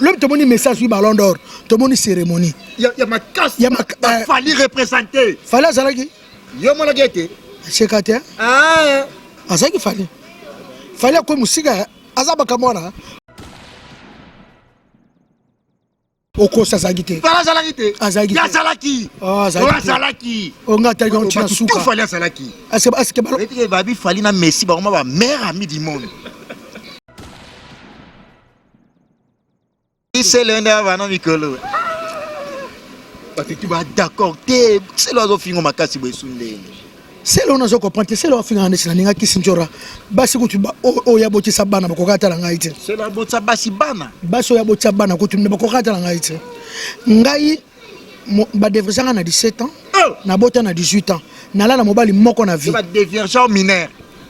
Lobi tomoni message wi ballon d'or, tomoni cérémonie. Ya ya makasi. Ya mak eh, Fally représenter. Fally azalaki. Yo monaki ete. Seka te. Ah. Azalaki Fally. Fally akomi mosika aza makambo wana. Okosi azalaki te. Fally azalaki te. Azalaki te. Azalaki. Oh, azalaki. Oh, azalaki. Oh, nga atalaki yango tina suka. Fally azalaki. Ase ase ke balo. Etike babi Fally na Messi bakoma ba meilleur ami du monde. Sele nde abana mikolo. Bato tu ba d'accord te. Sele azofinga makasi boye su ndenge. Sele wana azo comprendre te. Sele afingaka neti na ninga kisi njora. Basi kutu oyo abotisa bana bakoka atala ngai te. Sele abotisa basi bana. Basi oyo abotisa bana kutu nde bakoka atala ngai te. Ngai ba devriza nga na 17 ans. Oh! Nabota na 18 ans. Nalala mobali moko na vie. Ba devierge mineur.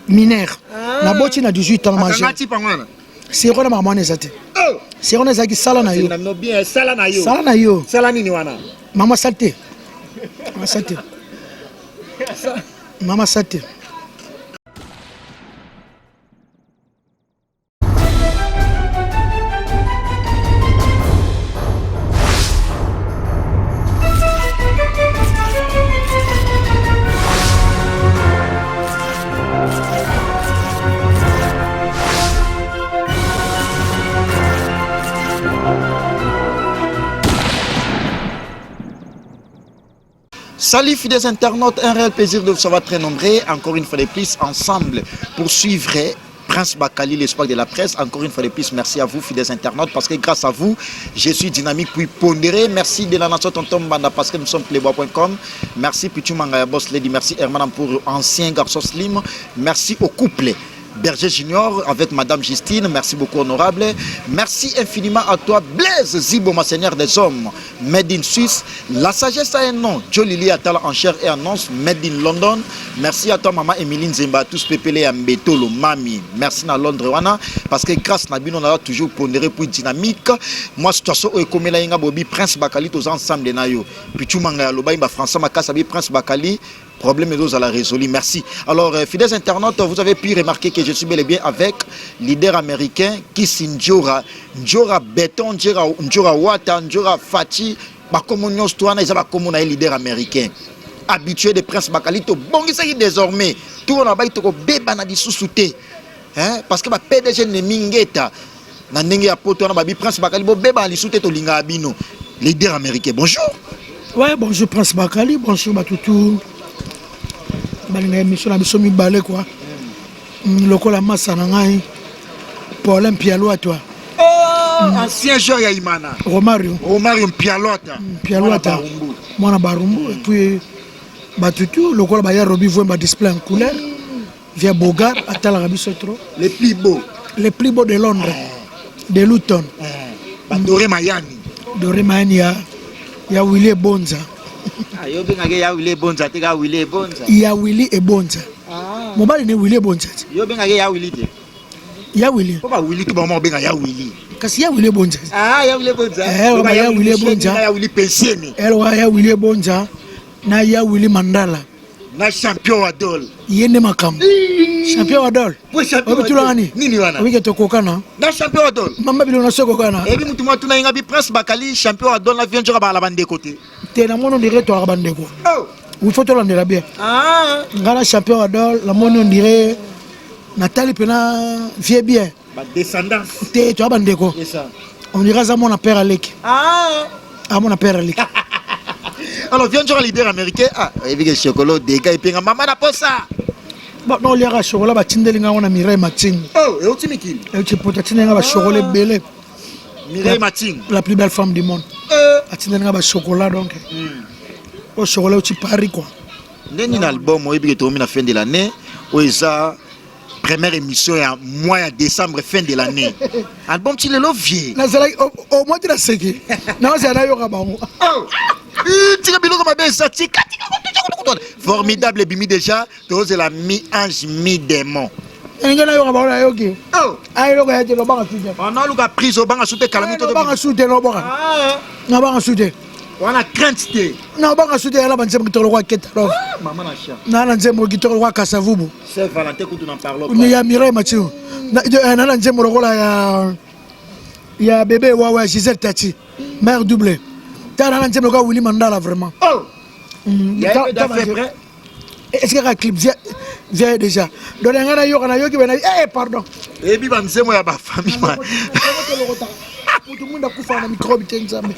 Mineur. Ah. Naboti na 18 ans majeur. Akanga tipa ngwana. Siro na makambo wana eza te. Oh! Siro na ezalaki sala na yo. Sala na yo. Sala na yo. Sala nini wana? Mama sala te. Mama sala te. Mama sala te. Salut fidèles internautes, un réel plaisir de vous savoir très nombreux, encore une fois de plus, ensemble pour suivre Prince Bakali, l'espoir de la presse. Encore une fois de plus, merci à vous, fidèles internautes, parce que grâce à vous, je suis dynamique puis pondéré. Merci de la nation Tonton Banda, parce que nous sommes playboy.com. Merci Pichu Mangaya Boss Lady, merci Herman pour ancien garçon Slim. Merci au couple. Berger Junior avec Madame Justine, merci beaucoup honorable. Merci infiniment à toi Blaise Zibo, ma seigneur des hommes, Made in Suisse. La sagesse a un nom, Joe Lili Atala en chair et annonce, Made in London. Merci à toi Maman Emeline Zemba, tous Pepele Mbetolo, Mami. Merci na Londres wana, parce que grâce na bino on a toujours pondéré pour dynamique. Moi situation oyo ekomela yenga bobi Prince Bakali toza ensemble na yo. Pichu Manga ya loba ba François Makasa bi Prince Bakali problème à la résolu. Merci. Alors, fidèles internautes, vous avez pu remarquer que je suis bel et bien avec leader américain Kissi Ndjora, Ndjora Beton, Ndjora, Ndjora Wata, Ndjora Fati, bakomo nyonso wana eza bakomo na ye leader américain habitué de Prince Bakali tobongisaki désormais tout wana bayi tokobebana lisusu te hein? Parce que ba PDG Nemi Ngeta na ndenge ya poto wana babi Prince Bakali bobebana lisusu te tolingaka bino. Leader américain, bonjour. Ouais, bonjour Prince Bakali, bonjour Batutu. Balinga émission na biso mibale quoi. Lokola massa na ngai Paulin Mpialwatwa. Oh, ancien joueur ya Imana. Romario. Romario Mpialwata. Mpialwata. Mwana Barumbu. Et puis Batutu lokola baya Robi Vwemba display en couleur. Via Bogar atalaka biso trop. Les plus beaux. Les plus beaux de Londres. De Luton. Ba Doré Mayani. Doré Mayani ya ya Willy Ebonza. Ah, yo bengaki ya Willy Ebonza te ka Willy Ebonza. Ya Willy Ebonza. Ah. Mobali ne Willy Ebonza. Yo bengaki ya Willy te. Ya Willy. Po ba Willy to ba mo benga ya Willy. Kasi ya Willy Ebonza. Ah, ya Willy Ebonza. Eh, ba ya Willy Ebonza. Ya Willy Pensieni. Eh, ya Willy Ebonza na ya Willy Mandala. Na champion wa dol. Ye nde makambo. Champion wa dol. Obitulaka nini? Nini wana? Obike tokokana. Na champion wa dol. Mama biloko na sokokana. Ebi mutu mwa tuna yenga bi Prince Bakali champion wa dol na vieux njoka bala bandeko te. Te na moni on dirait toaka bandeko. Oh. Il faut tolandela bien. Ah. Nga na champion wa dol na moni on dirait natali pena vieux bien. Ba descendance. Te toa bandeko. C'est ça. On dirait aza mwana père aleki. Ah. Ah mwana père aleki. Alors viens genre leader américain. Ah, oyebi ke chocolat dégâts epenga mama na posa. Bon, non, oliaka chocolat batindeli nga ngo na Mireille Mating. Oh, euti mikili. Euti poto atindeli nga ba chocolat ebele. Mireille Mating. La plus belle femme du monde. Atindeli nga ba chocolat donc. Oh chocolat euti Paris quoi. Ndeni na album oyebi ke tokomi na fin de l'année oyo eza première émission ya mois ya décembre fin de l'année. Album ti lelo vieux. Nazalaki au moins ti naseki. Nazala nayoka bango. Oh. Tika biloko mabe eza tika tika tika. Formidable ebimi déjà tozela mi ange mi démon. Ndenge nayoka bango nayoki. Oh. Ah eloko ya te lobanga su te. On aluka prise obanga su te kala mito. Lobanga su te lobanga. Ah. Nabanga su te. Wana crainte te. Nabanga su te yala ba nzembo kitoko lokwa keta love. Ah, mama na chia. Na na nzembo kitoko lokwa Kasavubu. Saint Valentin kutu n'en parlons pas. Ya Mireille Mathieu. Na na nzembo lokola ya Ya bebe wawa Gisèle Tati, mère double. Tala na nzembo ka Willy Mandala vraiment. Oh. Ya fait prêt. Est-ce que ka clip vient déjà? Donc nga na yoka na yoki bena eh pardon. Ebi ba nzembo ya ba famille ma. Mutu mwinda kufa na microbe te nzambe.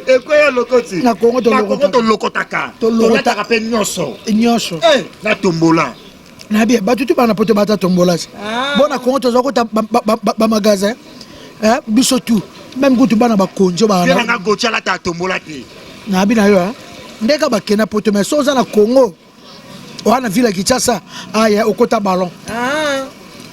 Ekweya lokoti. Na Congo to lokota. Tolokotaka. Tolokotaka pe nyonso. Nyonso. Eh, na tombola. Nabi bato tu bana poto bata tombola te. Ah. Bon na Congo toza kota ba magasin. Eh, biso tout. Même kutu bana ba konjo ba. Na Gauthier la ta tombola te. Nabi na yo hein. Ndeka bakenda poto mais soza na Congo. Wana ville ya Kinshasa, aya okota ballon. Ah.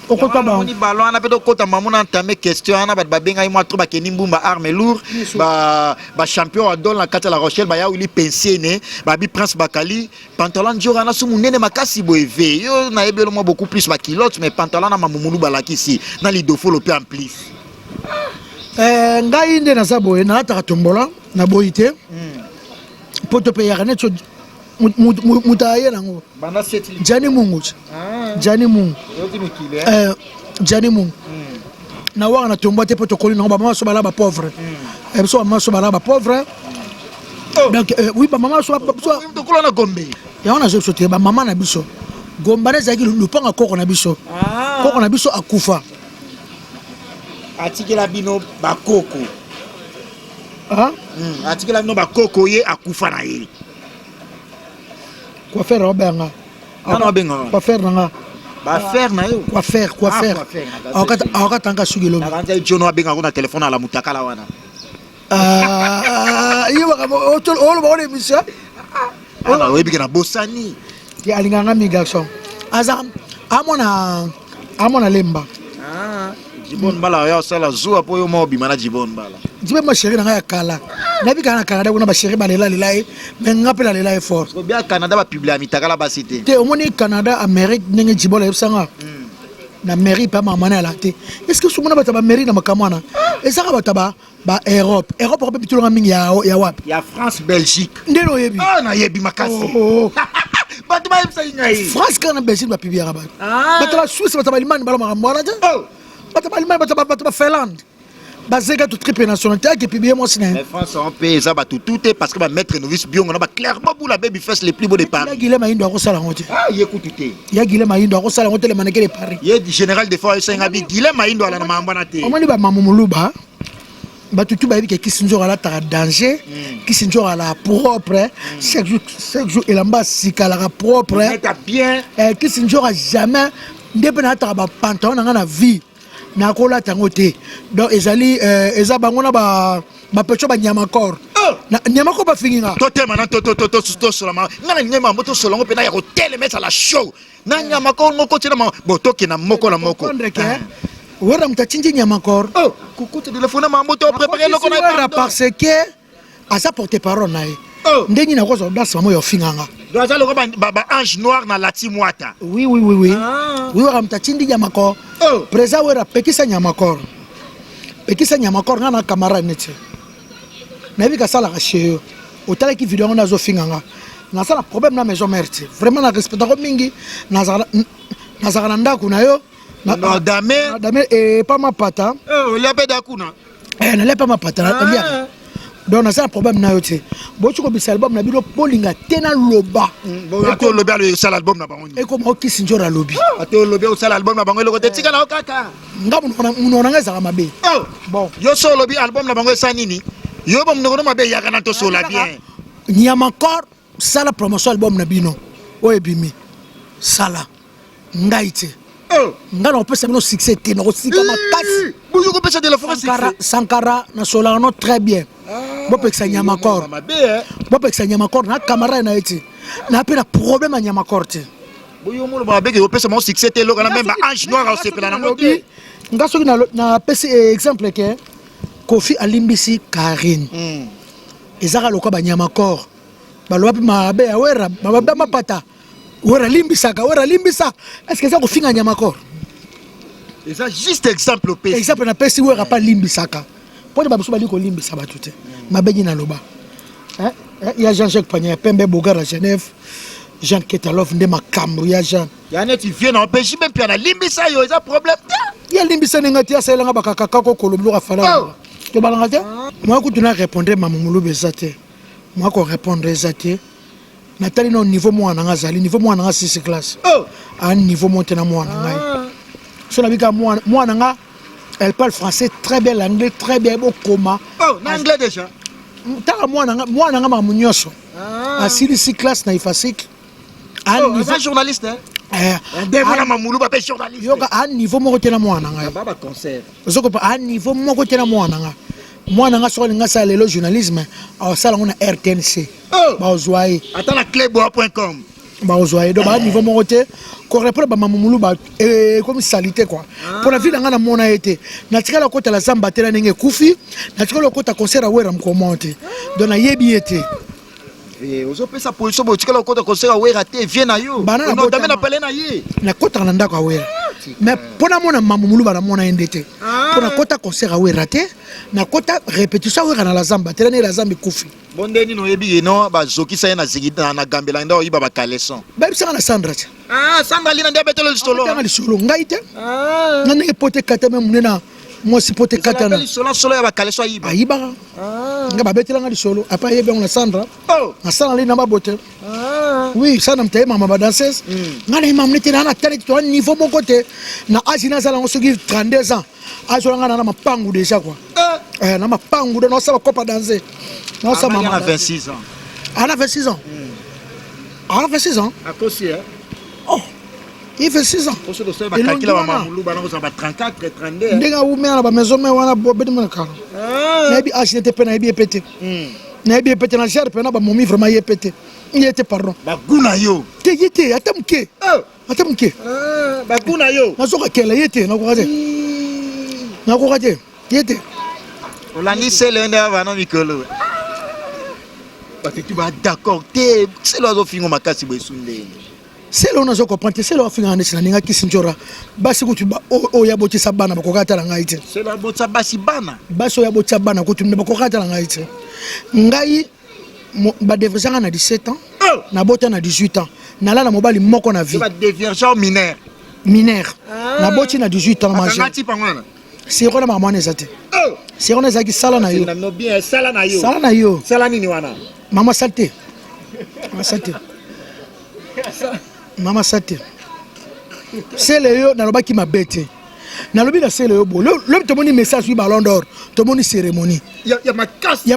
Okota ballon. Ni ballon wana pe tokota mamu na entame question wana bato babengai mwa trop bakeni mbumba arme lourd ba ba champion ya dol na kati ya La Rochelle baya wili pensene babi Prince Bakali pantalon nzora na su munene makasi boye ve yo nayebi elo mwa beaucoup plus ba culotte mais pantalon na mamumulu balakisi na lidofolo pe en plus. Eh, ngai nde naza boye nalataka tombola naboyi te poto mpe yaka neti moto aye nango jani mungu jani mungu eh, jani mungu na waka na tombola te mpo tokoli nango bamama so bala bapauvre eh, biso bamama so bala bapauvre. Donc oui, bamama so tokola na Gombe. Yango nazo biso te, bamama na biso Gomba na ezalaki lopanga koko na biso. Koko na biso akufa. Atikela bino bakoko. Ah? Atikela bino bakoko, ye akufa na ye. Coiffeur aobenga. Nani abenga? Coiffeur na nga. Baaffaire na yo. Coiffeur, coiffeur. Awakatanga suki lobi. Nakanza jono abenga ko na telefone ala mutakala wana. Ye makambo oloba wana émission. Ana oyebi ke na bosani. Ye alingaka nga mi garçon. Aza amona amona lemba. Jibon Mbala oya osala zuwa mpo yo moko obima na Jibon Mbala. Jibe ma chérie na ngai ya kala. Nayebi kaka na Canada kuna ba chérie balela lela ye, mais nga mpe nalela ye fort. Obia Canada bapublia ya mitakala basi te. Te omoni Canada Amérique ndenge Jibon ayebisanga. Na mairie mpe mama na yala te. Est-ce que somona bato ya ba mairie na makambo wana? Ezaka bato ya ba Europe. Europe mpe bitulonga mingi ya wapi? Ya France, Belgique. Ndenge oyebi? Ah, nayebi makasi. Oh. Bato bayebisaki ngai. France kaka na Belgique bapubliaka bato. Bato ba Suisse, bato ba Allemagne bala makambo wana te. Bato ba Allemagne, bato ba Finlande. Bazeka to triple nationalité ake publier mwasi na ye. Mais France en paix eza bato tout te parce que ba maître novice biongo na ba clairement boula baby face les plus beaux de Paris. Ya Guilhem Mayindo akosala yango te. Ah ye kutu te. Ya Guilhem Mayindo akosala yango te le mannequin de Paris. Ye général de fois esenga bi Guilhem Mayindo ala na mambo na te. Omoni ba mamu muluba bato tu bayebi ke kisi nzoko alataka danger, kisi nzoko alaka propre, chaque jour elamba asikalaka propre. Meta bien. Kisi nzoko jamais nde mpe nalataka ba pantalon na nga na vie. Nakolata yango te. Donc ezali eza bango na ba bapecho ba nyama corps. Na nyama corps bafingi nga. Totema na to to to to tosola ma nga na nyama mbo tosola ngo mpe na ya kotelema ezala show. Na nyama corps ngo kotina ma bo tokenda moko na moko. Comprendre que wera moto atindi nyama corps. Oh, kukuta telefone mambo to préparer eloko na wera parce que aza porte parole na ye. Ndenge nakozwa audace mamo ya ofinga nga. Donc aza lokola ba ange noir na lati mwata. Oui. Oui, wera moto atindi nyama corps. Président wera pekisa nyama corps. Pekisa nyama corps nga na camarade neti. Nayebi kasalaka chez yo. Otalaki video yango nazofinga nga. Nasala problème na maison mère te. Vraiment na respectako mingi. Nazalaka na ndako na yo. Na dame. Na dame et pas mapata. Olia pe da kuna. Nalia pa mapata, naliaka. Donc nasala problème na yo te. Boti kobisa album na bino bolinga te na loba. Ate olobi alo osala album na bango nini? Ekoma okisi nzora alobi. Ate olobi osala album na bango eloko te tika na yo kaka. Nga monoko na nga ezalaka mabe. Bon. Yo so olobi album na bango esa nini? Yo ba monoko no mabe yaka na tosola bien. Nyama corps sala promotion album na bino. Oyo ebimi. Sala. Ngai te. Nga na kopesa bino succès te, nakosika makasi. Bozo kopesa de la forêt succès. Sankara na solaka no très bien. Bopekisa nyama corps. Bopekisa nyama corps na camarade na ye te. Na pe na problème ya nyama corps te. Boyo molo ba beke opesa mo succès te loka na même ba ange noir osepela na ngote. Nga soki na pesi exemple ke Kofi alimbisi Karine. Ezaka lokola ba nyama corps. Baloba pe mabe ya wera, mabe mapata. Wera limbisaka, wera limbisa. Est-ce que eza kofinga nyama corps? Eza juste exemple opesi. Exemple na pesi wera pa limbisaka. Pona ba biso bali kolimbisa bato te. Mabe na loba. Hein? Ya Jean-Jacques Pagna ya Pembe Bogar à Genève. Jean Ketalov nde makambo ya Jean. Ya neti vieux na opesi mpe pia na limbisa yo eza problème te. Ya limbisa ninga ti asalelanga bakakaka ko kolo biloko afala. Tobalanga te. Mwa kutu na répondre mama Muluba eza te. Mwa ko répondre eza te. Natali na niveau mwana nga azali, niveau mwana nga 6 classe. Oh. A niveau monte na mwana ngai. So na bika mwana mwana nga elle parle français très bien, l'anglais très bien, bokoma. Oh, na anglais déjà. Tala mwana nga makambo nyonso. Asilisi classe na IFASIC. A Oh, niveau aza journaliste hein. eh, Nde mwana mamulu ba pe journaliste. Yoka a niveau moko te na mwana ngai. Ba ba concert. Ozokopa a niveau moko te na mwana nga. Mwana nga soki alingi asala lelo journalisme, asala yango na RTNC. Oh. Bazwa ye. Ata na cleboa.com. Bazwa ye. Donc ba niveau moko te ko répondre ba mamulu ba comme salité quoi. Pour la vie na nga na mona ye te. Natikala kota la zamba te na ndenge ekufi, natikala kota concert ya Wera mkomo te. Donc nayebi ye te. Eh, ozopesa position boye otikala kokota concert ya Wera te, vie na yo. Bana na Notame botama. na pale na ye. Nakotaka na ndako ya Wera. Mais mpo namona mambo muluba namona ye nde te. Mpo nakota concert ya Wera te, nakota répétition ya Wera na la zamba te, na la zamba ekufi. Bon nde nini oyebi ye no bazokisa ye na zigi na gambela nde oyiba ba caleçon. Bayebisaka na Sandra te. Ah, Sandra lina nde abetelo lisolo. Abetanga lisolo ngai te. Nga ndenge pote kata me monene mwasi pote kata na. Lisolo solo ya ba caleçon ayiba. Ayibaka. Nga babetelanga lisolo apa ayebi yango na Sandra. Oh. Na Sandra lina babote. Oui, ça na mtaye mama ba danseuse. Nga na imam nete na na tali to niveau moko te. Na âge na zala ngo soki 32 ans. Âge nga na na mapangu déjà quoi. Eh na mapangu donc ça va copa danser. Na ça mama mama na 26 ans. Ah na 26 ans. Ah na 26 ans. Akosi hein. Oh. Il fait 6 ans. Koso do ba calcula ba mamulu ba na ba 34 32. Ndenge awumela na ba maison mère wana bo bedi mona kala. Na yebi âge nete pe na yebi epete. Na yebi epete na gère pe na ba momi vraiment ye pete. Il était pardon. Ba guna yo. Te yete ata muke. Ata muke. Ba guna yo. Nazoka kela yete na kokate. Na kokate yete. Olandi sele nde ava na mikolo. Bato tu ba d'accord te. Sele azofingo makasi boye sunde. Sele on azo comprendre te sele afinga neti na ninga kisi njora. Basi kutu ba o ya botisa bana bakoka tala ngai te. Sele abotisa basi bana. Basi oya botisa bana kutu ne bakoka tala ngai te. Ngai ba déviergeanga na 17 ans. Oh! Na bota na 18 ans. Nalala mobali moko na vie. Ba déviergeant mineur. Mineur. Na boti na 18 ans majeur. Akangati pangwana. Siro na mama eza te. Oh! Siro na ezaki sala na yo. Na no bien sala na yo. Sala na yo. Sala nini wana? Mama sala te. Mama sala te. Mama sala te. Sele yo nalobaki mabe te. Nalobi na sele yo bo. Lobi tomoni message wi ballon d'or, tomoni cérémonie. Ya ya makasi. Ya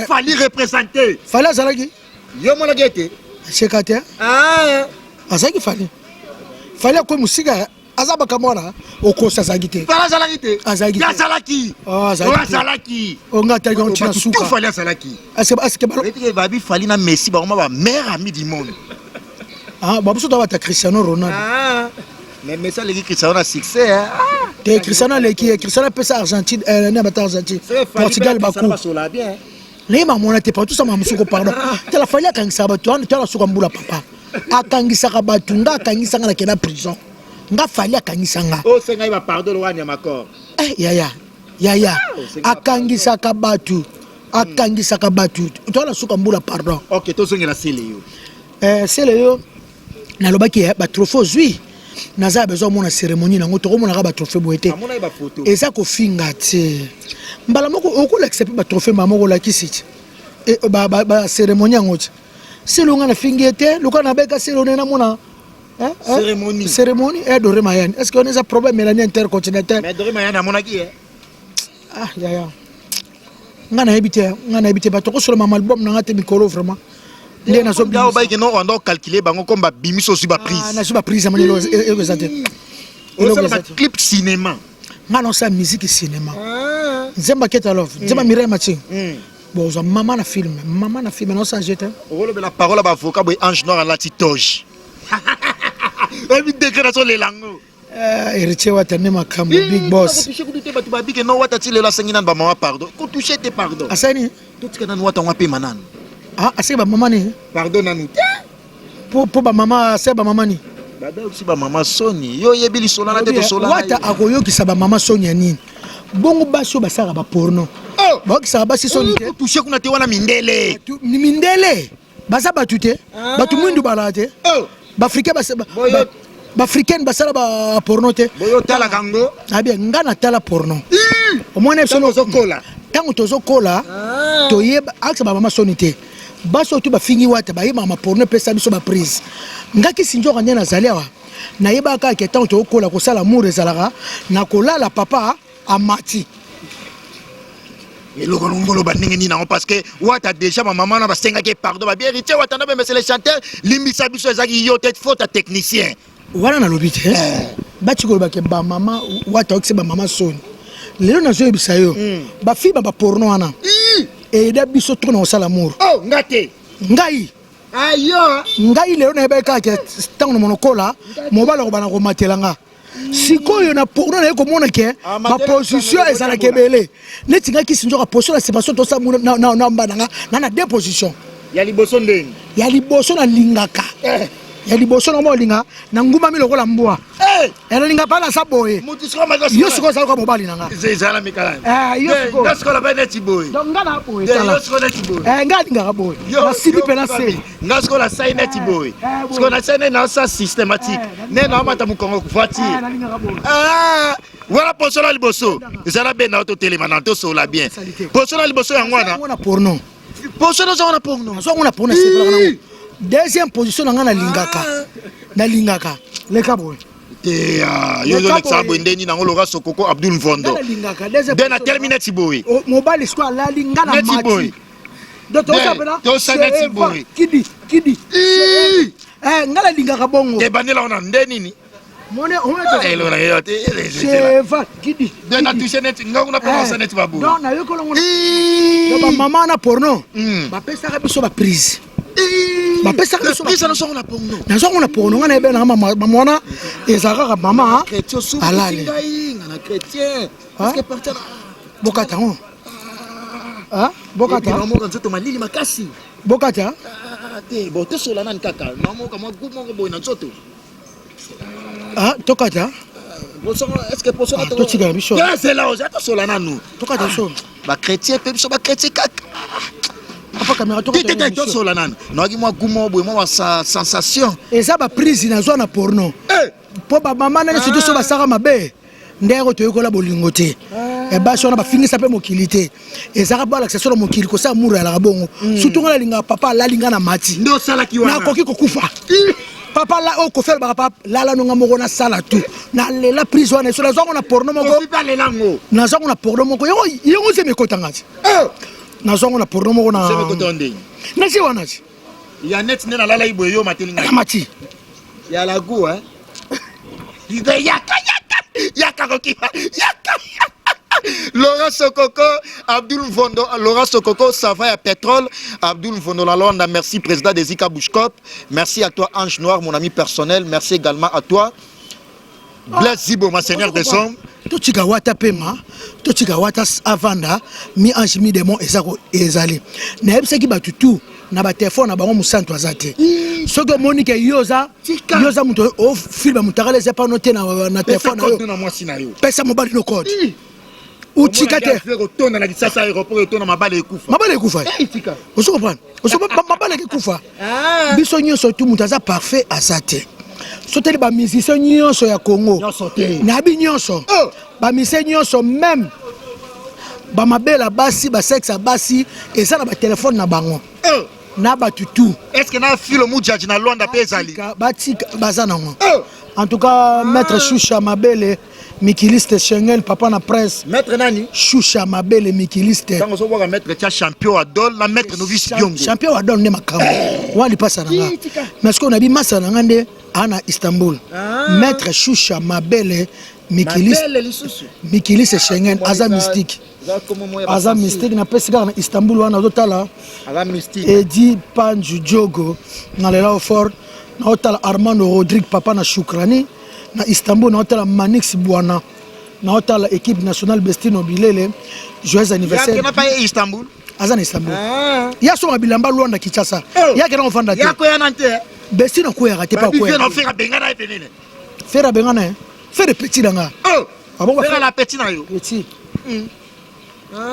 Fally représenter. Fally azalaki? Yo monaki ete? Seka te. Ah. Azalaki Fally. Fally akomi mosika aza makambo wana okosa azalaki te. Fally azalaki te. Azalaki te. Azalaki. Oh, azalaki te. Azalaki. Oh, nga atalaki yango ntina suka. Tout Fally azalaki. Est-ce que, est-ce que balo- Oyebi ke babi Fally na Messi bango ba meilleur ami du monde. Ah, ba biso to Cristiano Ronaldo. Ah. Mais Messi aleki Cristiano na succès hein. Te Cristiano aleki ye, Cristiano apesa Argentine, na bata Argentine. Portugal baku. Bien. Naye mamona te partout ça mamusuko pardon. Tala Fally akangisaka bato wana tala suka mbula papa. Akangisaka bato nga akangisanga na kena prison. Nga Fally akangisanga. Oh senga ba pardon wana ya makor. Eh yaya. Yaya. Akangisaka bato. Akangisaka bato. Tala suka mbula pardon. OK, tozongela sele yo. Eh sele yo nalobaki ba trophée ozwi. Naza besoin mona cérémonie nango tokomonaka ba trophée boye te. Amona ba photo. Eza kofinga te. Mbala moko okolakisa pe ba trophée mama moko olakisi te. E, ba, ba, ba cérémonie yango te. Selo nga na fingi ete, luka na beka selo ne namona. Hein, hein? Cérémonie. Cérémonie et Doré Mayani. Est-ce qu'on a un problème Mélanie intercontinental? Mais Doré Mayani amonaki eh. Ah yaya. Nga na yebi te, nga na yebi te bato kosolo mama album na nga te mikolo vraiment. Nde nazo Nga obayiki no wanda calculer bango comme ba bimiso ozwi ba prise. Ah, nazwi ba prise ya monelo eloko eza te. Eloko Osala eza ba te. clip cinéma. Nga naosala musique cinéma. Nzemba Keta Love, nzemba Mireille Mathieu. Bon, ozwa mama na film, mama na film naosala je te. Okolobela parole ya ba avocat boye Ange Noir alati toge. Oyebi degré nazolela yango. Héritier Wata nde makambo, big boss. Kotouche kutu te bato babike no Wata ti lelo asengi nanu ba mama pardon. Kotouche te pardon. Asali? Totika nanu Wata ngo apema nanu. Ah, asengi ba mama ni? Pardon nanu te. Po, po ba mama, asengi ba mama ni? Baba aussi ba mama soni. Yo yebi lisola na te tosola. Wata akoyokisa ba mama soni ya nini? Bongo basi oyo basalaka ba porno. Oh! Bayokisaka basi soni te. Kotouche kuna te wana mindele. Batu, ni mindele. Baza batu te. Batu mwindu balaka te. Oh! Ba africain basa, ba, Boyo. ba, ba africaine basala ba porno te. Boyo tala kango. Ah bien, nga na tala porno. Ih! Omoni biso Tango ozokola. Ntango tozokola, toyeba akisa bamama soni te. Basi oyo tu bafingi Wata, bayebaka maporno epesa biso baprise. Ngaki sinjoka nde nazali awa, nayebaka kaka ke ntango tokokola, kosala amour ezalaka na kolala, papa amati. Eloko nongoloba ndenge nini yango? Parce que Wata déjà, bamama wana basengaki pardon, babi: "Héritier Wata na bemese le chanteur, limbisa biso, ezalaki yo te, faute ya technicien." Wana nalobi te. Bati kolobake bamama Wata okisi bamama soni. Lelo nazoyebisa yo, bafilms baporno wana eyeda biso trop na kosala amour. Oh, nga te. Ngai ayo. Ngai lelo nayebaki kaka ke ntango na monokola, mobali akobana komatela nga. Sikoyo na porno naye komona ke baposition ezalaka ebele. Neti ngai kisi nzoka, position na séparation, tosala na mba na nga na deux position. Ya liboso ndeni? Ya liboso nalingaka, ya liboso nango olinga na ngumami lokola mbwa. Nalinga mpa naza boye. Yo sikoyo ozalaka mobali na nga. Yo. Nga na boye, tala, nga alingaka boye, nasibi mpe na se. Nga sikoyo nasali neti boye, sikoyo nasali neti naosa systématique, nde naomata mokongo voiture wana. Poso na liboso ezala be na totelema na tosola bien. Poso na liboso yango wana. Na porno. Poso naza wana porno. Nazwango na porno, nasepelaka nango. Deuxième position na nga nalingaka leka boye. Te, yo ozolekisa boye ndeni nango loka Sokoko Abdul Mvondo nde natelemi neti boye. Mobali sikoyo alali, nga na mati. Donc tosa neti boye. Kidi kidi, nga nalingaka bongo. Ebandela wana nde nini? Cheval kidi. Nde na touche neti nga kuna mpe nasa neti baboye. Donc nayokolongo bamama na porno bapesaka biso baprise, bapesaka biso. Prise nazongo na porno. Nazwango na porno. Nga nayebi nanga mama wana ezala kaka mama alali. Bokata ngo, bokata. Nzoto malili makasi. Bokata. Te, bon, tosola nani kaka namoka mwa gu moko boye na nzoto. Tokata. Totikala biso. Zela, oza tosola nanu. Tokata biso. Bachrétien mpe, biso bachrétien kaka. Papa caméra. Te, tosola nanu, nawaki mwa gu moko boye, mwa sensation. Eza baprise nazwa na porno, mpo bamama nani surtout so basaka mabe nde yako toyekola bolingo te. Basi wana bafingisa mpe mokili te, ezalaka balakisa so na mokili kosala muru alaka bongo. Surtout nga nalingaka papa alali, nga na mati. Nde osalaki wana? Nakoki kokufa. Papa la oyo Kofi alobaka, papa lala nonga moko nasala tu nalela prise wana eso nazwango na porno moko. Nazwango na porno moko, yango nzembe ekotanga ti nazwango na porno moko na nasi wana ti. Ya net nde nalalaki boye, yo mateli ngai. Mati. Ya la goût, hein. Yaka yaka yaka kokima yaka. Laurent Sokoko, Abdul Mvondo, Laurent Sokoko, ça va à pétrole. Abdul Mvondo Lalonda, merci président des Ika Bushkop. Merci à toi Ange Noir, mon ami personnel. Merci également à toi Blaise Zibo, ma seigneur des hommes. Totika Wata pema, totika Wata avanda. Mi ange mi démon eza ezali. Nayebisaki bato tu na batelefone na bango, mosantu aza te. Soki omoni ke yo oza, yo oza moto ofilme motakala, eza pano te na telefone na yo. Pesa mobali no code, utika te. Otonda na Kisasa aéroport, otonda, mabala ekufa. Mabala ekufa, ozo comprendre? Mabala ekufa. Biso nyonso tu, moto aza parfait aza te. Soteli bamusicien nyonso ya Congo, nayebi nyonso, bamusicien nyonso, même bamabela basi, basexe ya basi eza na batelefone na bango na bato tu. Est ce que na filo mujaji na Lwanda mpe ezali? Batika, baza nango. En tout cas, maître Shusha Mabele, mikiliste Schengen, papa na presse. Maître nani? Shusha Mabele, mikiliste. Ntango ozobwaka maître, tia champion Adol na maître novice Biongo. Champion Adol nde makambo wana, lipasa na nga. Mais sikoyo nabi masa na nga nde aa na Istanbul. Maître Shusha Mabele, mikiliste, mikiliste Schengen, aza mystique, aza mystique. Napesi kaka na Istanbul wana, azotala Edi Panju Diogo na lela fort. Naotala Armando Rodrigue, papa na Shukrani na Istanbul. Naotala Manix Bwana, naotala équipe nationale, Bestino Bilele, joyeux anniversaire. Istanbul. Aza na Istanbul. Ya songa bilamba Lwanda, Kinshasa, yakenda kofanda te. Te, Bestino akweyaka te. Pa Fere abengana ye, Fere petit na nga. Petit na yo. Petit,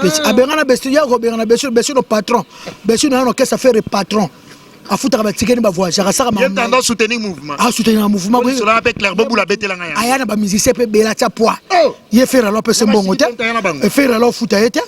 petit abengana Bestino, ya kobengana Bestino. Bestino patron, Bestino ya nokesa Fere patron. Afutaka batikeni, bavoyageaka, asaka. Ye tanda soutenir mouvement. Asoutenir mouvement. Solo mpe Claire Bobula abetelanga ya. Aya na bamusicien mpe ebele, atia poids. Oh! Ye Ferre alo apesa mbongo te. Basili na bango. Ferre alo ofuta ye te.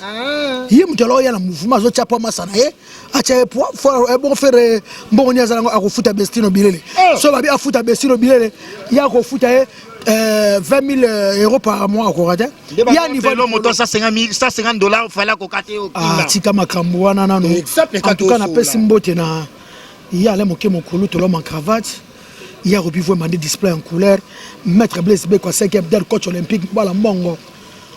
Ye moto alo oya na mouvement, azotia poids, masa na ye atia ye poids. Bongo Ferre, mbongo nini aza nango akofuta Bestino Bilele? Oh! So babi afuta Bestino Bilele, ye akofuta ye 20 000 euros par mois, akoka te. Ya niveau Lelo moto 150 $, fala koka te. Ah, Okima. Tika makambo wana nano. Exemple. En tout cas, napesi Tosola. mbote na ye ale moke mokolo toloma en cravate, ye akobi vo emande display en couleur, maître Blaise Beko, 5e del, coach olympique, bala mbongo,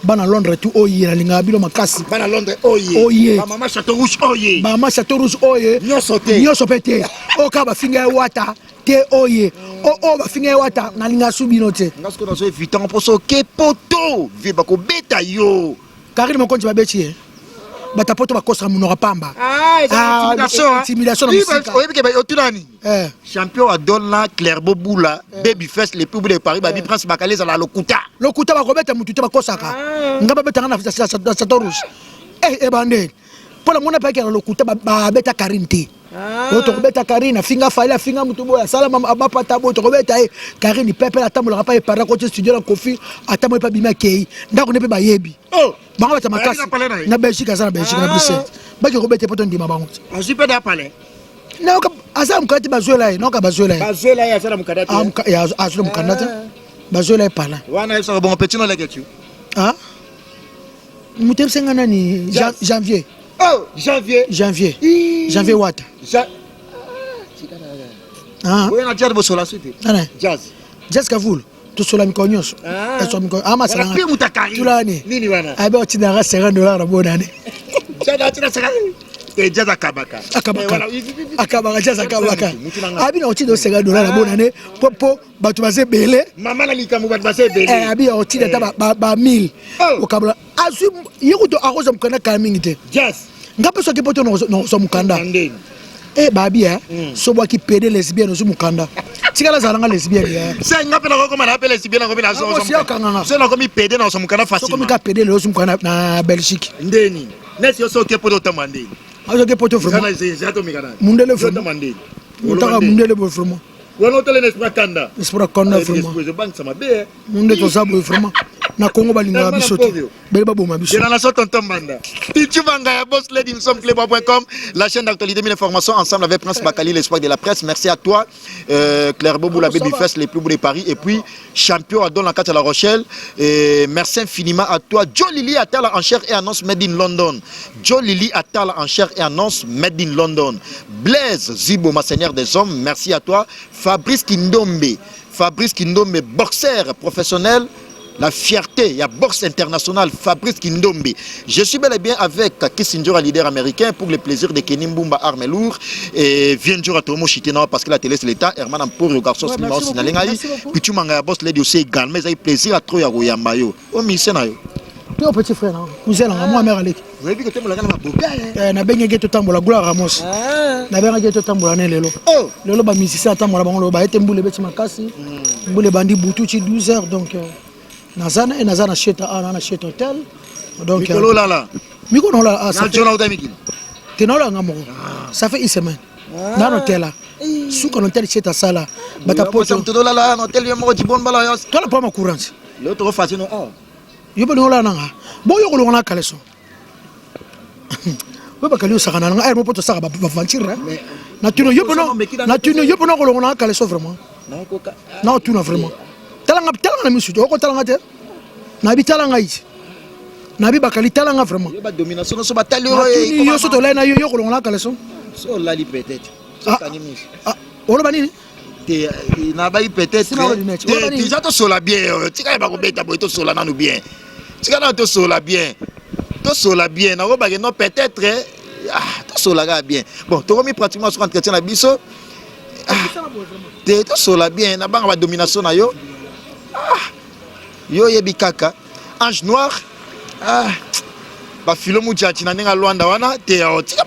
bana Londres tout oye, nalingaka bino makasi. Bana Londres oye. Oye. Bamama Château Rouge oye. Bama Château Rouge oye. Nyonso te. Nyonso mpe te. Oyo kaka bafinga ye wata te, oye. Oyo bafinga ye wata, nalingaka su bino te. Nga sikoyo nazo éviter mpo soki poto vie bakobeta yo. Karine Mokonzi babeti ye. Bato poto bakosaka monoko pamba. Ah, Ah, intimidation. Intimidation na mosika. Oyebi ke otuna nini? Eh. Champion Adolna, Claire Bula, Baby Face, les pubs de Paris, babi Prince Bakale ezala lokuta. Lokuta, bakobeta mutu te, bakosaka. Nga babetanga na Château Rouge. Eh, ebandeli mpo na mona mpe na lokuta, babeta Karine te. Oyo tokobeta Karine, afinga Fally, afinga mutu boye, asala mapata boye, tokobeta ye Karine pepe. Atambolaka mpa eparda koti studio na Kofi, atambola mpe abimi, akei ndako nde mpe bayebi. Oh! Bango bata Bayaki makasi. na palais na ye? Na Belgique, aza na Belgique, na Bruxelles. Baki kobeta mpo tondima bango te. Azwi mpe da palais. Nayoka aza na mokanda te, bazwela ye, nayoka bazwela ye. Bazwela ye, aza na mokanda te. Ah, azwi na mokanda te, bazwela ye pala. Wana yebisaka bongo petit no leke tu. Ah, moto yebisenga nani? Janvier. Oh, Janvier. Janvier. Ih. Janvier Wata. Ah. Oyo na Jazz bosola suite. Nani? Jazz. Jazz Kavul, tosola mikolo nyonso. Ah. Tosola mikolo amasala. Wana pe mutu akari. Tulani. Nini wana? Abe otindaka 50 $ na bonane. Jazz atina 50 te, Jazz akabaka. Akabaka. Eh, wana- Akabaka, Jazz akabaka. Mutu na nga. Abi na otinda 50 $ na bonane po bato baza ebele. Mama na likambo, bato baza ebele. Eh, abi otinda ata ba 1000. Oh. Okabola, azwi ye kutu akozwa mokanda kala mingi te. Jazz. Nga mpe soki mpo te nakozwa mokanda. Ndeni. E babi e so bwaki pédé lesbienne, ozwi mokanda, tikala azala nanga lesbienne ya. Se nga mpe nakokoma na pe lesbienne, nakomi na Ah, bosi okanganga. Se nakomi pédé, na mokanda sokomi facilement. ka pédé lelo, ozwi mokanda na Belgique. Ndeni neti yo soki poto otamba ndeni. Azoki poto vraiment. Mundele vraiment. Otamba ndeni. Otaka mundele boye vraiment. Wana otala na esprit kanda. Esprit kanda vraiment. Ezobangisa mabe. Munde toza boye vraiment, na Congo balingaka biso te, bele baboma biso. De la nation, Tonton Banda. Titu Banga, Boss Lady, nous sommes clébois.com, la chaîne d'actualité, mille informations ensemble avec Prince Bakali, l'espoir de la presse. Merci à toi, Claire Bobou, la Ah, ça Baby va. Fest, les plus beaux de Paris. Et puis, champion à Don la à La Rochelle. Et merci infiniment à toi, Joe Lily Atala en chair et annonce Made in London. Joe Lily Atala en chair et annonce Made in London. Blaise Zibo, ma seigneur des hommes, merci à toi. Fabrice Kindombe, Fabrice Kindombe, boxeur professionnel. La fierté, il y a boxe internationale, Fabrice Kindombe. Je suis bel et bien avec Kissinger, leader américain, pour le plaisir de Kenny Mbumba, arme lourd. Et vient à Tomo Chitena, parce que la télé, c'est l'État. Herman Amporio, garçon, Ouais, Slimao, merci beaucoup, Sinalengaï. merci beaucoup. Pichu Manga, boss lady aussi également. Ils ont eu plaisir à trop ya yo. Oh, mission na yo. Te, o petit frère nanga, cousin nanga, mwa mare aleki. Oyebi que tembolaka na maboka. Eh, nabengaki totambola, Gloire Ramos, nabengaki totambola ne lelo. Oh! Lelo bamusicien atambola bango, lelo bayete mbula ebeti makasi, mbula ebandi butu ti 12 heures. Donc naza na ye, naza na Sheta, awa na Sheta Hotel. Donc Mikolo lala. Mikolo naolala ah, Na ça fait- Jona uta mikili. Te, naolanga moko, ça fait une semaine na na hotel, suka na hotel Sheta, asala bata poto. Poto lala na hotel yo moko jibon bala yo. Tola po ma courant. Lelo to fasi no oh. Yo mpe olala nanga bo yo kolonga na kaleso oyo bakali osaka na nanga mo mpo tosaka baventure natuni yo mpona, natuni yo mpona kolonga na kaleso vraiment, na otuna vraiment, talanga, talanga na misu te, okotalanga te, nayebi, tala ngai ti nayebi bakali, talanga vraiment. Yo ba domination no so batali yo. Natuni yo, so tolai na yo, yo kolonga na kaleso? So olali peut-être. So Ah. kangi miso. Ah, oloba nini? Te, nabai peut-être. Sina ordinaire. Oloba nini? Déjà tosola bien oyo, tika ye bakobeta boye, tosola nanu bien, tika nanu tosola bien, tosola bien, nakobake non peut-être. Ah, tosola kaka bien. Bon, tokomi pratiquement sur entretien na biso. Ah, te, tosola bien, nabanga badomination na yo. Ah, yo oyebi kaka ange noir. Ah, bafilo mujaji na ndenge alwanda wana te. Oh, tika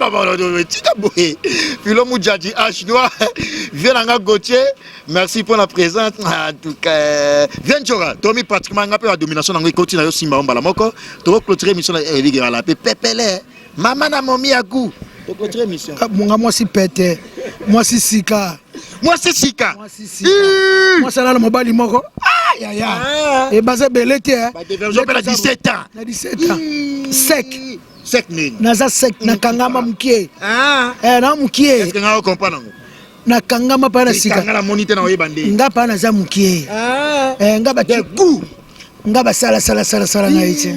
tika boye, filo mujaji, ange noir, vie na nga Gauthier, merci pour la présence. En tout cas, viens Njora, tomi pratiquement, nga mpe badomination nango ekoti na yo, simba yo mbala moko, tokoclôturer émission na eligala mpe pepele mama na momi ya gu, toclôturer émission. Nga mwasi pete. Mwasi sika. Mwasi sika. Mwasi sika. Mwasi alala mobali moko. Ah, yaya. Ah. E baza ebele te. Eh. Ba déversion pe na 17 ans. Na 17 ans. Sec. Sec nini? Naza sec, nakangama mokie. Ah. Eh, na mokie. Est-ce que nga comprendre yango? Nakangama pa na sika. Nga namoni te na oyeba nde. Nga pa naza mokie. Ah. Eh, nga ba De goût. Nga basala sala sala sala ngai te.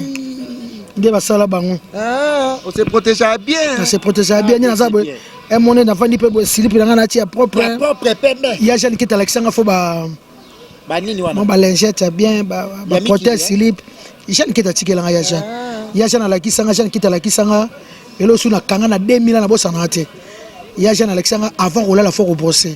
Nde basala bango. Ah, on se protège bien. Na se protéger bien, nde naza boye. Emone nafandi mpe boye silipi na ngai nati ya propre. Ya propre pembe. Ya Jeanne Kita alakisanga fo ba Ba nini wana? Mo ba lingette ya bien, ba ba Ya miki, protège eh? slip. Jeanne Kita atikelanga ya Jeanne. Ya Jeanne alakisanga, Jeanne Kita alakisanga. Elo su na kanga na 2000 ans na bosana te. Ya Jeanne alakisanga avant kolala fo ko brosser.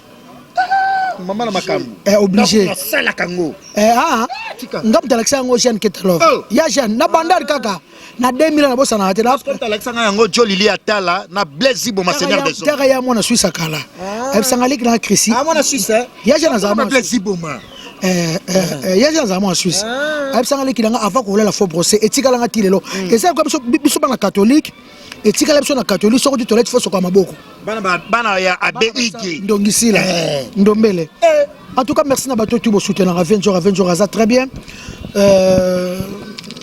Mama na makambo. Eh, obligé. Nasalaka yango. Eh, ah, Tika. nga moto alakisa yango Jeanne Kita Love. Oh. Ya Jeanne na bandal kaka na 2000 ans na bosana te. Na Alakisanga yango Jolili Atala na Blaise Ziboma Seigneur des hommes. Tera ya mwana Suisse akala. Ayebisanga leki na Chrissy. Ah mwana Suisse eh? Ya Jeanne azala Mwana mwana Blaise Ziboma. Eh, eh, eh, ya Jeanne azala mwana Suisse. Ayebisanga leki nanga avant kolala fo brosser etikalanga ti lelo. Eza kwa biso biso bana catholique etikala biso na catholique soko ti toilette fo soka maboko. Bana ba bana ya ABIG. Ndongisila. Ndombele. En tout cas merci na bato tu bo soutenir Venjora Venjora za très bien.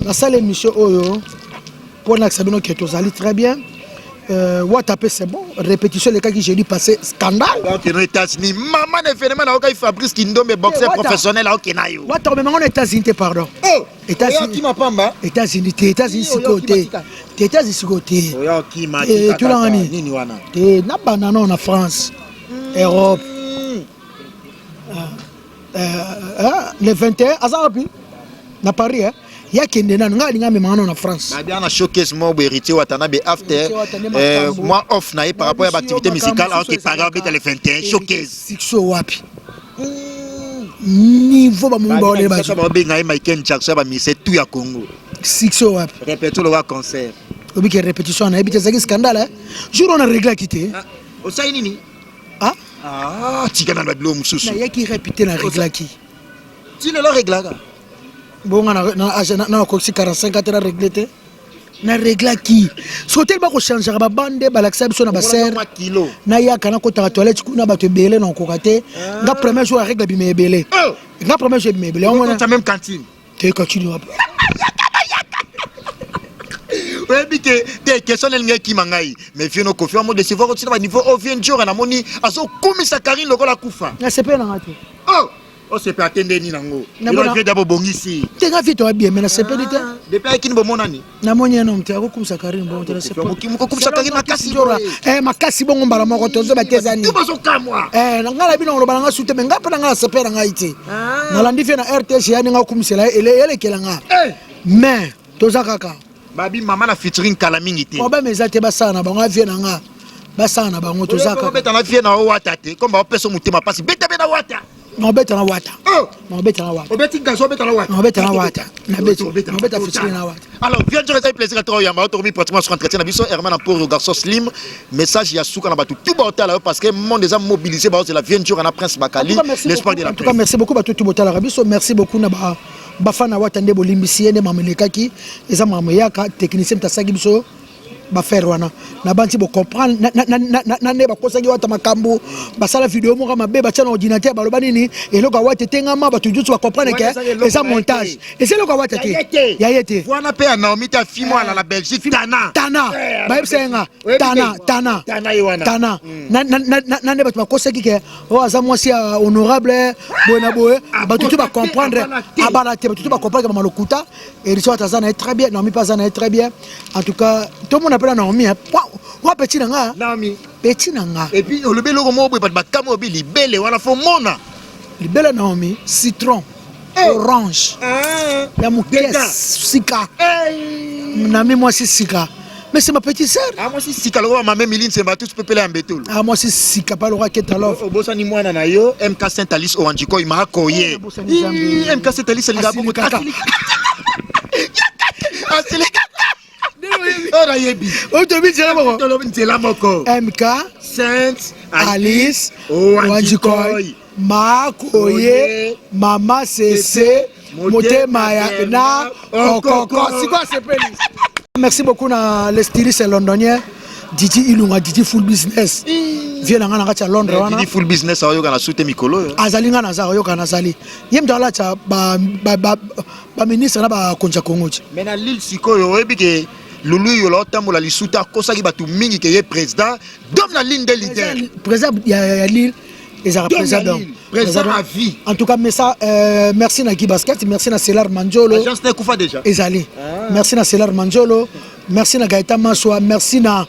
Na salle émission oyo pour na sabino que tozali très bien. Wata pe c'est bon, répétition les cas qui jeudi passé scandale. Donc aux États-Unis, maman événement na okai Fabrice Kindombe boxeur Wata. professionnel ok na yo. Wata mais on États-Unis te pardon. Oh, États-Unis. Oyo kima pamba. États-Unis te États-Unis Oyo sikoyo kima te. tika. Te États-Unis sikoyo te. Oyo kima Eh, tika tuna kaka. ngani? Nini wana? Te na banana na France, Europe. Le 21 aza wapi? Na Paris hein. Ya kende nanu nga alinga amema nga na France. Ba bien na showcase mo bo héritier Watanabe after Héritier Watanabe makambo. moi off na ye par rapport à activité musicale Makambo ok par rapport le 21 showcase. Succès wapi? Niveau ba mungu ba ole ba. Ba benga ye Michael Jackson ba mise tout ya Congo. Succès wapi? Répétition le concert. Obiki répétition na yebi te ezalaki scandale hein. Jour on a réglé akite. Osali nini? Ah? Ah, tika na bilo mususu. Nayaki répété na réglaki. Ti lelo réglaka. Bonga na na âge na na koksi 45 ans te na réglé te. Na réglaki. Soki oteli bakochangeaka babande balakisa biso na basere. Mwa kilo. Nayaka nakotaka toilette kuna bato ebele na okoka te. Nga premier jour ya règle ebima ebele. Oh! Nga premier jour ebima ebele. Yango wana Okota même cantine. te cantine wapi? Oyebi ke te question elingi ekima ngai mais vieux no Koffi amo décevoir otina ba niveau o vieux Njora namoni azokumisa Karine lokola akufa. Nasepeli na nga te. Oh! Osepe atende nini nango? Na Elo bona- vieux d'abord bongisi. Te nga vieux toya bien mais nasepeli te. Depuis ayekini bomonani. Namoni ye nomo te akokumisa Karine bongo te nasepeli. Mokokumisa Karine makasi Njora boye. eh makasi bongo mbala moko tozoba te eza nini? Tout bazokamwa. Eh, na ngai na bino koloba na ngai su te mais ngai mpe na ngai nasepeli na ngai te. Nalandi vieux na RTG ya ndenge akokumisela ye elekela nga. Eh! Mais toza kaka. Babi mama na featuring kala mingi te. Problème eza te basala na bango vieux na nga. Basala na bango toza kaka. Obeta na vieux na wata te comme ba opesa motema pasi beta be na wata. Na obeta na wata. Oh! Na obeta na wata. Obeti gazo obeta na wata. Na obeta na wata. Na beti. Na obeta featuring na wata. Alors, viens Njora ezali plaisir à oyamba tokomi pratiquement sur entretien na biso Herman Amporo garçon slim message ya suka na bato tout baotala yo parce que monde eza mobilisé baozela vieux Njora na Prince Bakali En tout cas, merci l'espoir beaucoup. de la En tout cas, presse. merci beaucoup bato tu botalaka biso. Merci beaucoup na ba bafana wata nde bolimbisi ye nde makambo elekaki eza makambo eyaka technicien moto asalaki biso bafere wana na banti bocomprendre na nde bakosaki wata makambo basala video moko mabe batia na ordinateur baloba nini eloko ya wata etengama bato nyonso bacomprendre ke eza montage eza eloko ya wata te ya ye te wana mpe ya Naomi te afimo ala na Belgique tana tana bayebisa ye nga tana tana Tana ye wana. tana na nde bato bakosaki ke oyo aza mwasi ya honorable boye na boye bato tu bacomprendre abala te bato tu bacomprendre ke mama lokuta Héritier Wata aza na ye très bien, Naomi mpe aza na ye très bien. En tout cas tomona mpe na Naomi wa petit na nga Naomi petit na nga et puis olobi eloko moko boye bato bakamwa obi libele wana fo mona libele Naomi citron orange ya moke sika Naomi mwasi sika mais c'est ma petite sœur. Ah mwasi sika lokola mame Miline Nsemba tous pepele ya mbetulu. Ah mwasi sika pa lokola Keta Love. Obosani mwana na yo MK Saint Alice Owanjiko imakoye. MK Saint Alice alinga bongo asilika. Oyo nayebi. Oyo tolobi nzela moko. Tolobi nzela moko. MK Saint Alice Owanjikoy Makoye Mama Sese Motema ya na Okoko. Sikoyo asepeli. Merci beaucoup na le styliste londonien Didi Ilunga, Didi Full Business. Vie na ngai na kati ya Londres wana. Didi full business ayoka na sute mikolo oyo. Azali ngai naza ayoka nazali. Ye moto alatisa ba ba ba ba ministre na ba konzi ya Congo ti. Mais na Lille sikoyo oyebi ke Lulu Yola otambola lisuta akosaki bato mingi ke ye président dom na Lille nde leader. Président ya Lille ezalaka président d'homme. Président à vie. En tout cas, mais ça, merci na Guy Basket, merci na Célar Manjolo. Agence na ekufa déjà. Ezali. Merci na Célar Manjolo, merci na Gaëtan Maswa, merci na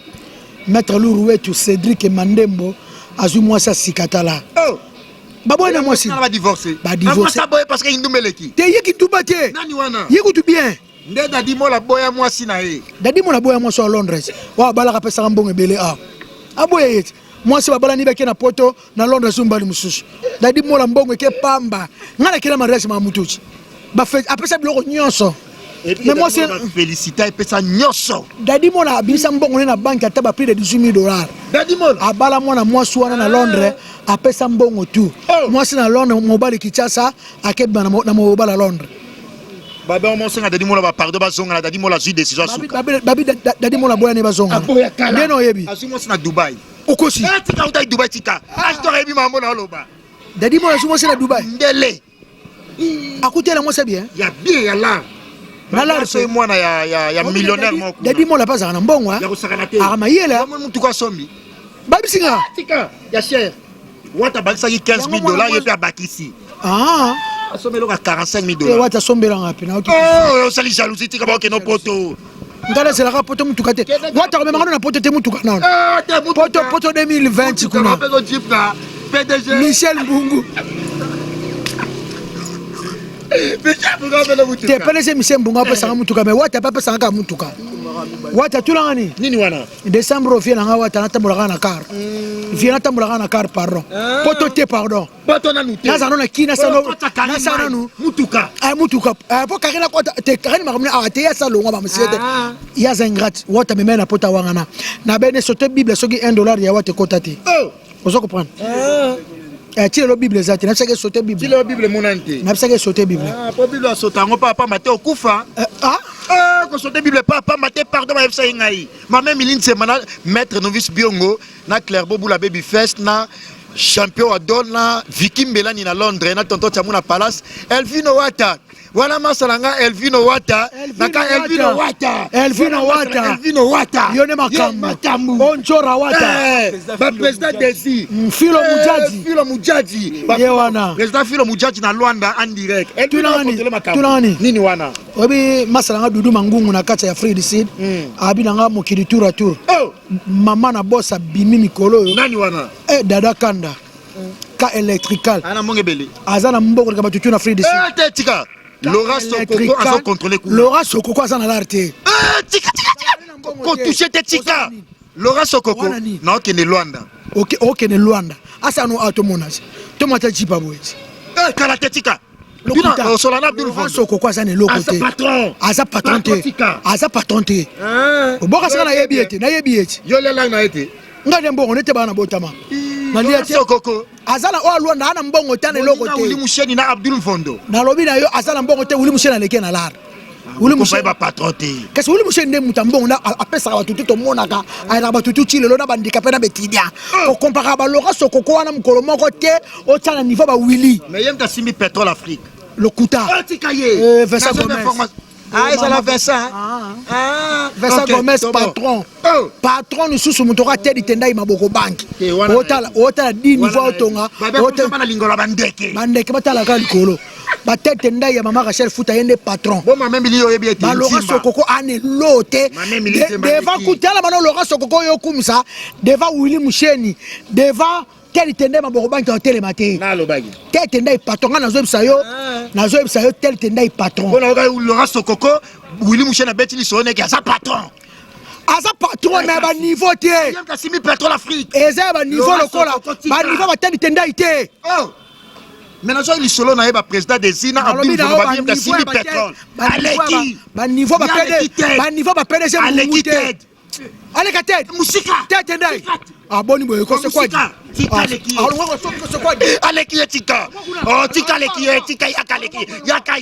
Maître Lourouetu, Cédric Mandembo, azwi mwasi ya sika tala. Oh. Baboyi na mwasi. Ba divorcer. Ba divorcer. Ba boye parce que indumeleki. Te ye kituba te. Nani wana? Ye kutu bien. Nde Dadi Mola boya mwasi na ye. Dadi Mola boya mwasi wa Londres. Wa balaka pesaka mbongo ebele a. Aboya ye. Mwasi babalani bake na poto na Londres mobali mosusu. Dadi Mola mbongo eke pamba. Nga nakela mariage ma mutuchi. Ba apesa biloko nyonso. Mais moi c'est félicité epesa nyonso. Dadi Mola abimisa mbongo ne na banque ata ba plus de 18 000 dollars. Dadi Mola abala mwana mwasi wana na Londres apesa mbongo tout. Oh. Mwasi na Londres mobali Kinshasa akebima na mobali ya Londres. Babe omosenga Dadi Mola ba pardon bazonga na Dadi Mola azwi décision asuka. Babi Dadi Mola boya ne bazonga. Nde na oyebi. Azwi mwasi na Dubai. Okosi. Eh, tika utai Dubai tika. Astor ayebi mambo na oloba. Dadi Mola azwi mwasi na Dubai. Ndele. Akutela mwasi bien. Ya bien ya la. Na la so mwana ya millionnaire moko. Dadi Mola pa zaka na mbongo. Ya kosakana te. Aka mayele. Mwa mutu kwa sombi. Babisinga. Tika ya cher. Wata abakisaki 15 000 dollars ye mpe abakisi. Ah. Asombi eloko ya 45 000 dollars. Wata asombelanga mpe na. Oh, osali jalousie tika bakokende poto. Ngai nazelaka poto mutuka te. Wata komemaka na poto te mutuka nano. Poto poto 2020 kuna. Michel Mbungu. Te PDG Michel Mbungu apesaka mutuka mais Wata pe apesaka kaka mutuka. Wata tulanga nini? Nini wana? Décembre vie nanga Wata natambolaka na car. Vie natambolaka na car pardon. Poto te pardon. Poto nanu te. Naza nanu na kina nasa nanu. Mutuka. Ah mutuka. Ah po Karina kota te Karina makambo ah te ya salongo ba monsieur te. Ya za ingrate. Wata mema na pota wangana. Na bene sote Bible soki 1 dollar ya Wata kota te. Oh. Ozo comprendre? Eh, ti lelo Bible eza te. Nabisaki sote Bible. Ti lelo Bible emonani te. Nabisaki sote Bible. Ah, po Bible asota yango papa mate okufa. Ah? Ah, kosote Bible papa mate pardon bayebisa ye ngai. Mama Emilie Nzema na maître novice Biongo na Claire Bobula Baby Fest na champion Adol na Vicky Mbelani na Londres na tonton Tchamu na Palace Elvino Wata wana masala nga Elvino Wata naka Elvino Wata Elvino Wata Elvino Wata yo ne makambo Onchora Wata ba président Desi Filo Mujaji Filo Mujaji ye wana président Filo Mujaji na Luanda en direct Elvino nini wana oyebi masala nga Dudu Mangungu na kati ya Afrique du Sud abi na nga mokili tour à tour. Mama na boss abimi mikolo oyo. Nani wana? Eh Dada Kanda. Ka électrical. Ana mbongo ebele. Aza na mbongo leka batu na Afrique du Sud. Eh te tika. Laura Sokoko azo contrôler kuna. Laura Sokoko aza na l'art te. Eh tika tika tika. Ko toucher te tika. Laura Sokoko na okende Luanda. OK okende Luanda. Asa no ato mona. To mata jipa boye. Eh kala te tika. Laurent Sokoko aza na eloko te. Aza patron te. Aza patron te. Oboka saka nayebi ye te, nayebi ye te. Yo lela na ye te. Ngai nde mbongo nete bana botama. Nalia te. Sokoko. Aza na oyo Luanda ana mbongo te na eloko te. Willy Musheni na Abdul Mvondo. Nalobi na yo aza na mbongo te Willy Musheni aleki na lar. Willy Musheni ba patron te. Kasi Willy Musheni nde moto ya mbongo na apesaka bato tu tomonaka ayelaka bato tu ti lelo na bandika mpe na betidia. Kokomparaka ba Laurent Sokoko wana mokolo moko te otia na niveau ba Willy. Mais ye moto asimbi pétrole Afrique. Lokuta. Atika ye. Vincent Gomez. Ah, ezala Vincent. Ah. Vincent Gomez patron. Oh. Patron lisusu moto oka tedi tendai maboko banki. Otala otala di niveau otonga. Otala lingola bandeke. Bandeke batala ka likolo. Batete ndai ya mama Rachel Futa yende patron. Bon mama Emily oyebi ete. Ba Laurent Sokoko ane lote. Devant kutala bana Laurent Sokoko yo kumsa devant Willy Musheni devant tel tendai maboko banki otelema te. Nalobaki. Tel tendai patron nga nazoyebisa yo. Nazoyebisa yo tel tendai patron. Bona oka Laurent Sokoko Willy Musheni abeti lisolo neke aza patron. Aza patron mais ba niveau te. Kasimi pétrole Afrique. Eza ba niveau lokola ba niveau ba tel tendai te. Oh. Mais nazo lisolo na ye ba président des ina Abdul Vono ba bien kasimi pétrole. Aleki. Ba niveau ba PD ba niveau ba PDG Aleki Ted. Aleka Ted. Musika. Ted tendai. Ah boni boye ko c'est quoi? Tika aleki. Ah ko c'est quoi? Aleki ye tika. Oh tika aleki ye tika yaka aleki. Yaka.